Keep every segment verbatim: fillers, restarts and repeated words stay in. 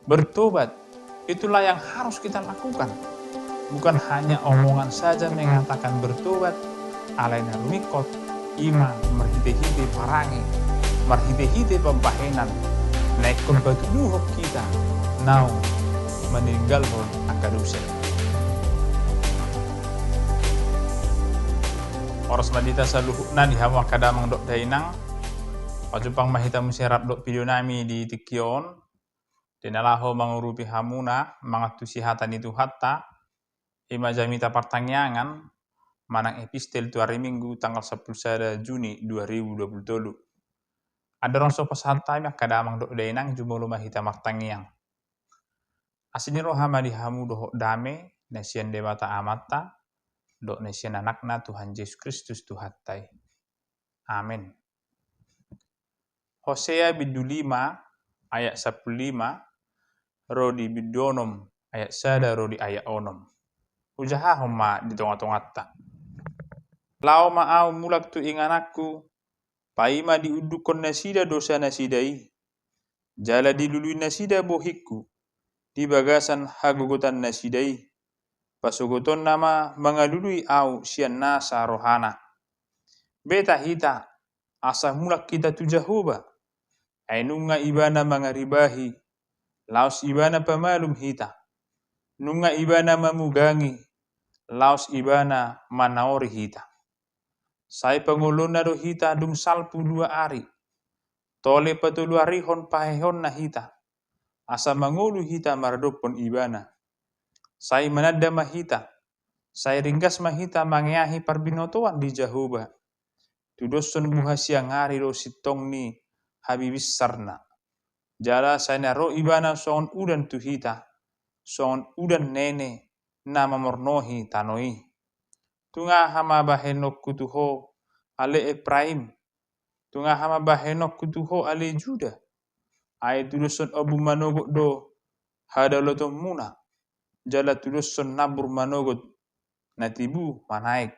Bertobat, itulah yang harus kita lakukan. Bukan hanya omongan saja mengatakan bertobat, alai na rumingkot, i ma marhite-hite parange, marhite-hite pambahenan, na ingkon patuduhon hita naung maninggalhon angka dosa. Horas ma di hita saluhutna, di hamu angka damang dohot dainang. Pajumpang ma hita muse rap dohot video nami di tingki on. Di na laho mangurupi hamuna mangantusi hata ni Tuhanta, i ma jamita partangiangan manang epistel tu ari Minggu tanggal sampulu sada Juni dua ribu dua puluh tolu. Andorang so pasahat hami angka damang dohot dainang, jumolo ma hita martangiang. Asi ni roha ma di hamu dohot dame na sian Debata Amanta dohot na sian Anakna Tuhan Jesus Kristus Tuhanta i. Amen. Hosea bindu lima ayat sampulu lima ro di bindu onom ayat sada ro di ayat onom. Hujahahon ma di tonga-tonganta. Laho ma Ahu mulak tu ingananku, paima diundukkon nasida dosa nasida i, jala dilului nasida bohingku di bagasan hagogotan nasida i, pasogotonna ma mangalului Ahu sian nasa rohana. Beta hita, asa mulak hita tu Jahowa, ai nunga Ibana mangaribahi, laos Ibana pamalum hita. Nunga Ibana mamugangi, laos Ibana manaori hita. Sai pangolonna do hita dung salpu dua ari, tole patoluarihon paheheonna hita, asa mangolu hita maradophon Ibana. Sai mananda ma hita, sai ringgas ma hita mangeahi parbinotoan di Jahowa. Tudoshon buha siang ari do sintong ni habibinsarna. Jala sai na ro Ibana songon udan tu hita, songon udan nene na mamornohi tano i. Tung aha ma bahenonku tu ho, ale Epraim? Tung aha ma bahenonku tu ho, ale Juda? Ai tudoshon ombun manogot do hadaulatonmuna, jala tudoshon nambur manogot na tibu manaek.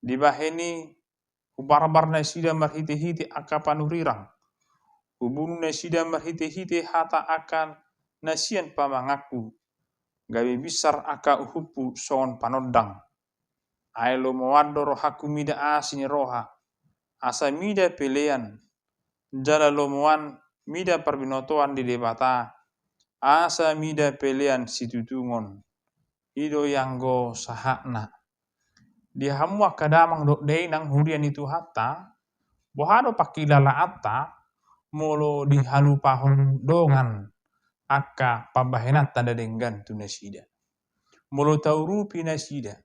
Dibahen i hubarbar nasida marhite-hite angka panurirang. Hubunu nasida marhite-hite hata angka na sian pamanganku. Gabe binsar angka uhumhu songon panondang. Ai lomoan do rohangku mida asi ni roha, asa mida pelean, jala lomoan mida parbinotoan di Debata, asa mida pelean situtungon. I do i anggo sahatna. Di hamu angka damang dohot dainang huria ni Tuhanta, boha do pangkilalaanta molo dihalupahon dongan angka pambahenanta na denggan tu nasida? Molo taurupi nasida,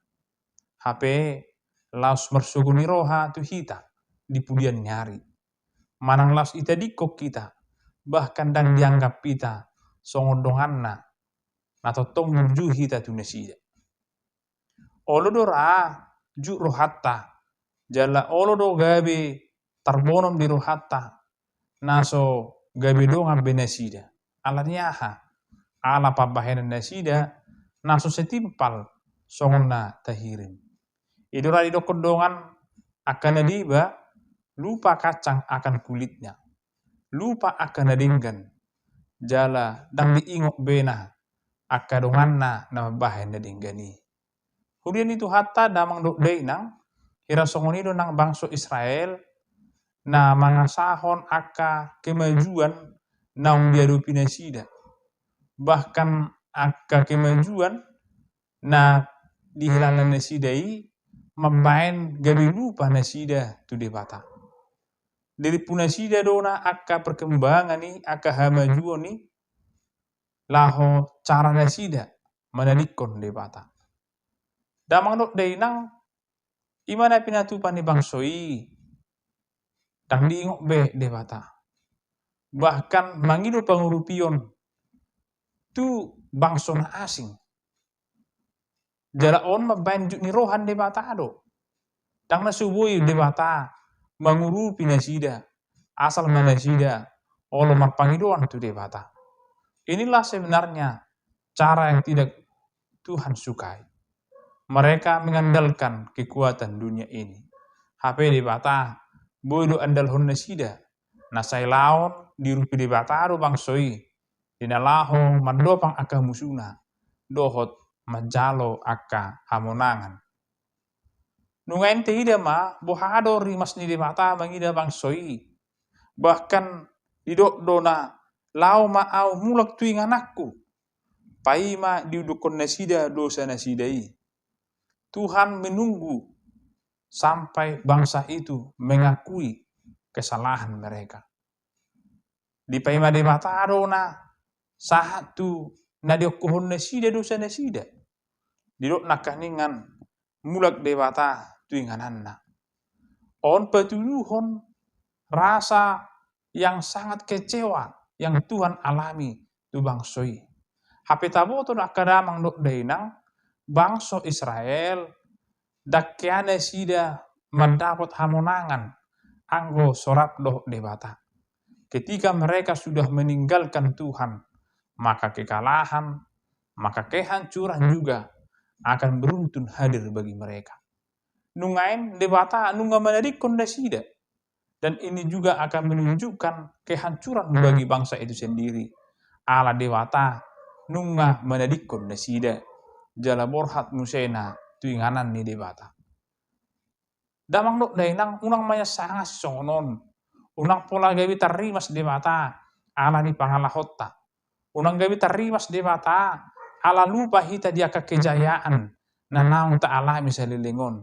hape laos marsogo ni roha tu hita di pudian ni ari. Manang laos ditadingkon hita, bahkan ndang dianggap hita songon donganna, na tongtong burju hita tu nasida. Olo do ra jut rohanta, jala olo do gabe tarbonom di rohanta, na so gabe dongan be nasida. Ala ni aha? Ala pambahenan nasida na so setimpal songon na tahirim. I do ra didokkon dongan, angka na deba lupa kacang akan kulitnya. Lupa angka na denggan. Jala ndang diingot be na angka donganna na mambahen na denggan i. Huria ni Tuhanta damang dohot dainang, hira songon i do nang bangso Israel na mangasahon angka kemajuan naung diadopi nasida. Bahkan angka kemajuan na dihilala nasida i mambahen gabe lupa nasida tu Debata. Dirimpu nasida do na angka perkembangan i, angka hamajuon i, laho cara nasida manadingkon Debata. Damang dohot dainang, i ma na pinatupa ni bangso i, ndang diingot be Debata. Bahkan mangido pangurupion tu bangso na asing. Jala on mambahen jut ni roha ni Debata do. Ndang na so boi Debata mangurupi nasida, asal ma nasida olo marpangidoan tu Debata. Inilah sebenarnya cara yang tidak Tuhan sukai. Mereka mengandalkan kekuatan dunia ini. Hape Debata boi do andalhon nasida. Na sai laon diurupi Debata do bangso i. di na laho mandopang angka musuna dohot manjalo angka hamonangan. Nunga ente ida ma boha do rimas ni Debata mangida bangso i. Bahkan didok do na, laho ma au mulak tu ingananku, paima diudukkon nasida dosa nasida i. Tuhan menunggu sampai bangsa itu mengakui kesalahan mereka. Dipaima Debata do na sahat tu na diokkon nasida dosa nasida. Didok nangkaningan mulak Debata tu ingananna. On patuduhon rasa yang sangat kecewa yang Tuhan alami tu bangso i. Hape taboto do angka damang dohot dainang, bangso Israel, dang hea nasida mandapot hamonangan anggo so rap dohot Debata. Ketika mereka sudah meninggalkan Tuhan, maka kekalahan, maka kehancuran juga akan beruntun hadir bagi mereka. Nunga i Debata nunga manadingkon nasida. Dan ini juga akan menunjukkan kehancuran bagi bangsa itu sendiri. Ala Debata nunga manadingkon nasida. Jala borhat muse na tu inganan ni Debata. Damang dohot dainang, unang ma ia sanga songon on. Unang pola gabe tarrimas Debata ala ni pangalahonta. Unang gabe tarrimas Debata ala lupa hita di angka kejayaan na naung taalami saleleng on.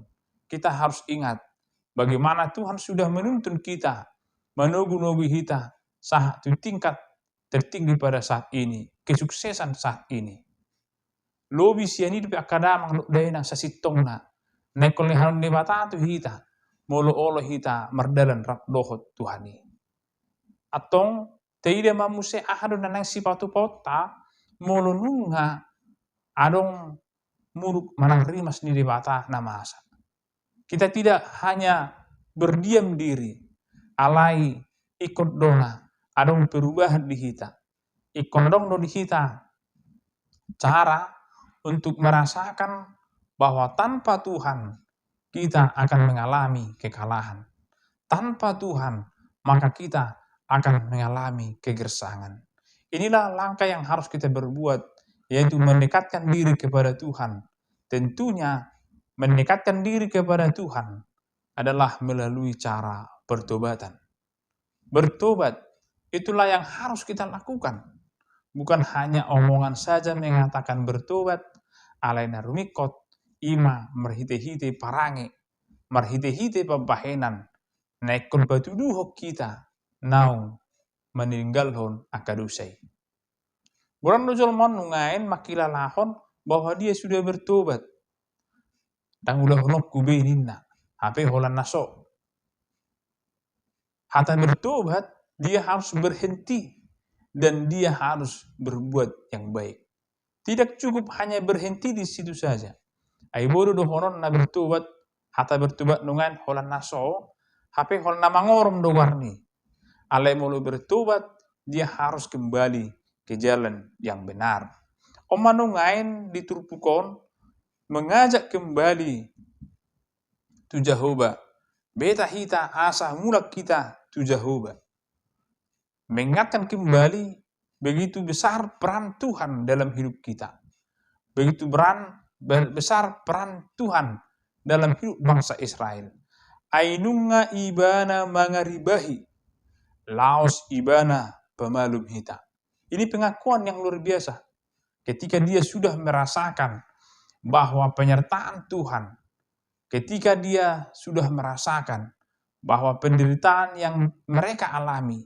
Kita harus ingat bagaimana Tuhan sudah menuntun kita, manogu-nogu hita sahat tu tingkat tertinggi pada saat ini, kesuksesan saat ini. Lobi sian i dope angka damang dohot dainang sasintongna na ingkon lehonon Debata tu hita, molo olo hita mardalan rap dohot Tuhan i. Antong taida ma muse aha do na naeng sipatupaonta molo nunga adong muruk manang rimas ni Debata na masa. Kita tidak hanya berdiam diri, alai ingkon do na adong perubahan di hita. Ingkon adong do di hita cara untuk merasakan bahwa tanpa Tuhan kita akan mengalami kekalahan. Tanpa Tuhan, maka kita akan mengalami kegersangan. Inilah langkah yang harus kita berbuat, yaitu mendekatkan diri kepada Tuhan. Tentunya, mendekatkan diri kepada Tuhan adalah melalui cara pertobatan. Bertobat, itulah yang harus kita lakukan. Bukan hanya omongan saja mengatakan bertobat, alai na rumingkot, i ma marhite-hite parange, marhite-hite pambahenan, na ingkon patuduhon hita naung maninggalhon angka dosa i. Godang do jolma on nunga i mangkilalahon bahwa dia sudah bertobat. Dang ulahononku be ninna, hape holan na so. Hata bertobat, dia harus berhenti dan dia harus berbuat yang baik. Tidak cukup hanya berhenti di situ saja. Ai boi do dohonon na bertobat, hata bertobat nunga i holan na so, hape holan na mangorom do goarna i. Alai molo bertobat, dia harus kembali ke jalan yang benar. On ma nunga i di turpuk on mengajak kembali tu Jahowa. Beta hita asa mulak hita tu Jahowa. Mengingatkan kembali begitu besar peran Tuhan dalam hidup kita. Begitu beran, be-, besar peran Tuhan dalam hidup bangsa Israel. Ai nunga Ibana mangaribahi, laos Ibana pamalum hita. Ini pengakuan yang luar biasa. Ketika dia sudah merasakan bahwa penyertaan Tuhan, ketika dia sudah merasakan bahwa penderitaan yang mereka alami,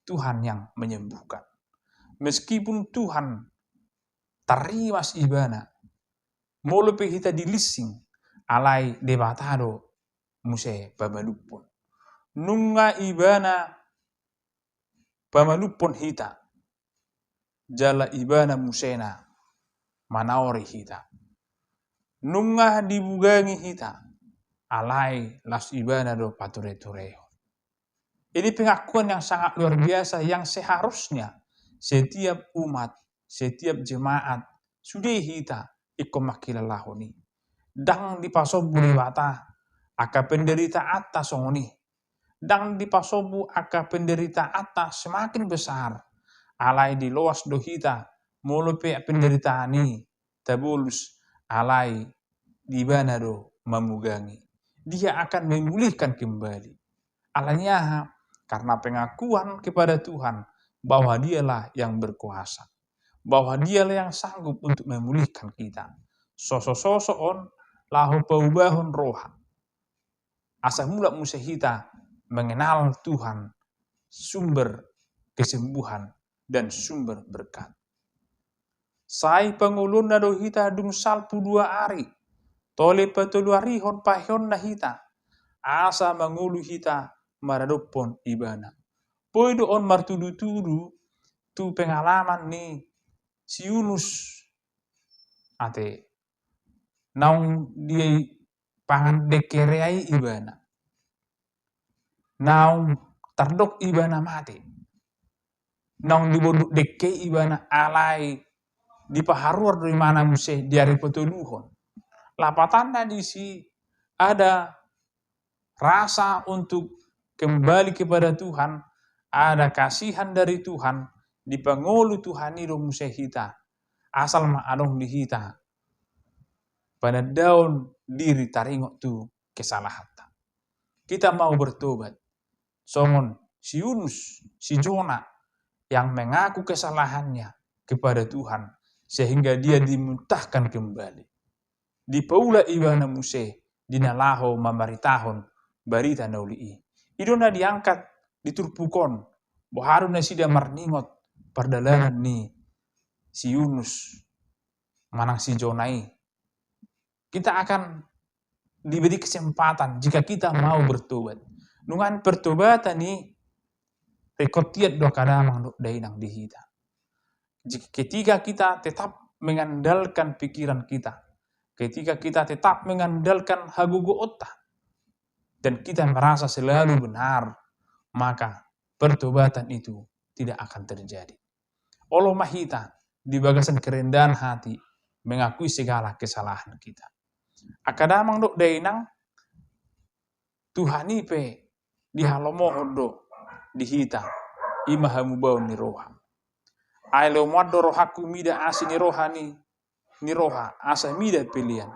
Tuhan yang menyembuhkan. Meskipun Tuhan tarrimas Ibana, molo pe hita dilissing, alai Debata do muse pamalumhon. Nunga Ibana pamalumhon hita, jala Ibana muse na manaori hita. Nunga dibugangi hita, alai laos Ibana do pature-turehon. Ini pengakuan yang sangat luar biasa yang seharusnya setiap umat, setiap jemaat, sude hita ingkon mangkilalahon i. Dang dipasombu Debata angka penderitaanta songon i. Dang dipasombu angka penderitaanta semakin besar, alai diloas do hita, molo pe penderitaan i tabolus, alai di Ibana do mamugangi. Dia akan memulihkan kembali. Alani aha? Karena pengakuan kepada Tuhan bahwa Dialah yang berkuasa, bahwa Dialah yang sanggup untuk memulihkan kita. Sosososo on laho paubahon roha, asa mulak muse hita mengenal Tuhan, sumber kesembuhan dan sumber berkat. Sai pangoluonna do hita dung salpu dua ari, tole patoluarihon paheonna hita, asa mangolu hita maradophon Ibana. Boi do on martudutudu tu pengalaman ni si Yunus, ate, naung dipangan dengke rea i ibana, naung tardok ibana mate, naung dibondut dengke ibana, alai dipaharuar do ibana muse di ari patoluhon. Lapatanna disi ada rasa untuk kembali kepada Tuhan, ada kasihan dari Tuhan, dipangolu Tuhan i do muse hita. Asal ma adong di hita panandaon diri taringot tu kesalahanta. Kita mau bertobat. Songon si Yunus, si Jona yang mengaku kesalahannya kepada Tuhan, sehingga dia dimuntahkan kembali. Dipaulak ibana muse di na laho mamaritahon barita na uli i. I do na diangkat di turpuk on, boha do nasida marningot pardalanan ni si Yunus manang si Jona i. Kita akan diberi kesempatan jika kita mau bertobat. Nunga pertobatan i ringkot tiat do angka damang dohot dainang di hita. Jika, ketika kita tetap mengandalkan pikiran kita, ketika kita tetap mengandalkan hagogoonta, dan kita merasa selalu benar, maka pertobatan itu tidak akan terjadi. Olo ma hita di bagasan kerendahan hati mengakui segala kesalahan kita. Angka damang dohot dainang, Tuhan i pe dihalomohon do di hita, i ma hamubaon ni roha. Ai lomoan do rohangku mida asi ni roha ni, ni roha, asa mida pelean.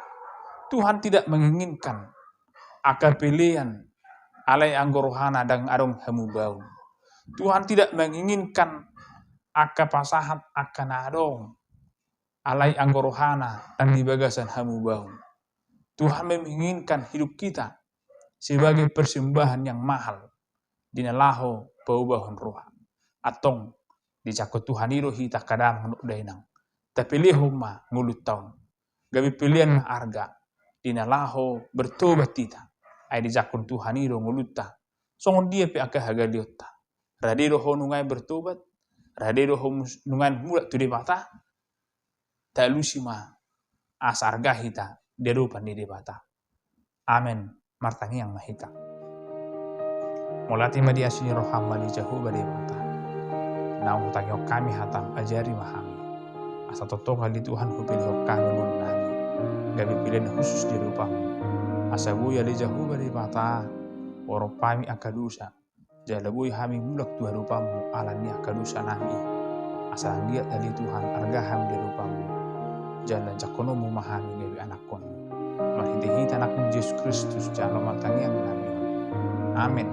Tuhan tidak menginginkan angka pelean, alai anggo rohana ndang adong hamubaon. Tuhan tidak menginginkan angka pasahat angka na adong, alai anggo rohana ndang di bagasan hamubaon. Tuhan menginginkan hidup kita sebagai persembahan yang mahal di na laho paubahon roha. Antong dijangkon Tuhan i do hita angka damang dohot dainang. Tapelehon ma ngolunta on. Gabe pelean ma arga di na laho bertobat hita. Ai dijangkon Tuhan i do ngolunta. Songon dia pe angka hagaleonta. Rade do ho nunga i bertobat, rade do ho mus-, nunga i mulak tu Debata, talusi ma asa arga hita di adopan ni Debata. Amen. Martangiang ma hita. Mauliate ma di asi ni roham ale Jahowa Debata. Naung hutangihon hami hatam, ajari ma hami. Asa tongtong ale Tuhan hupelehon hami ngolunami. Gabe pelean na hushus di adopanmu. Asa boi ale Jahowa Debata, huarap hami angka dosa. Jala boi hami mulak tu adopanmu ala ni angka dosanami. Asa anggiat ale Tuhan arga hami di adopanmu. Jala jangkononmu ma hami gabe anakkonmu. Marhitehite anakmu Jesus Kristus jalo ma tangiangnami. Amen.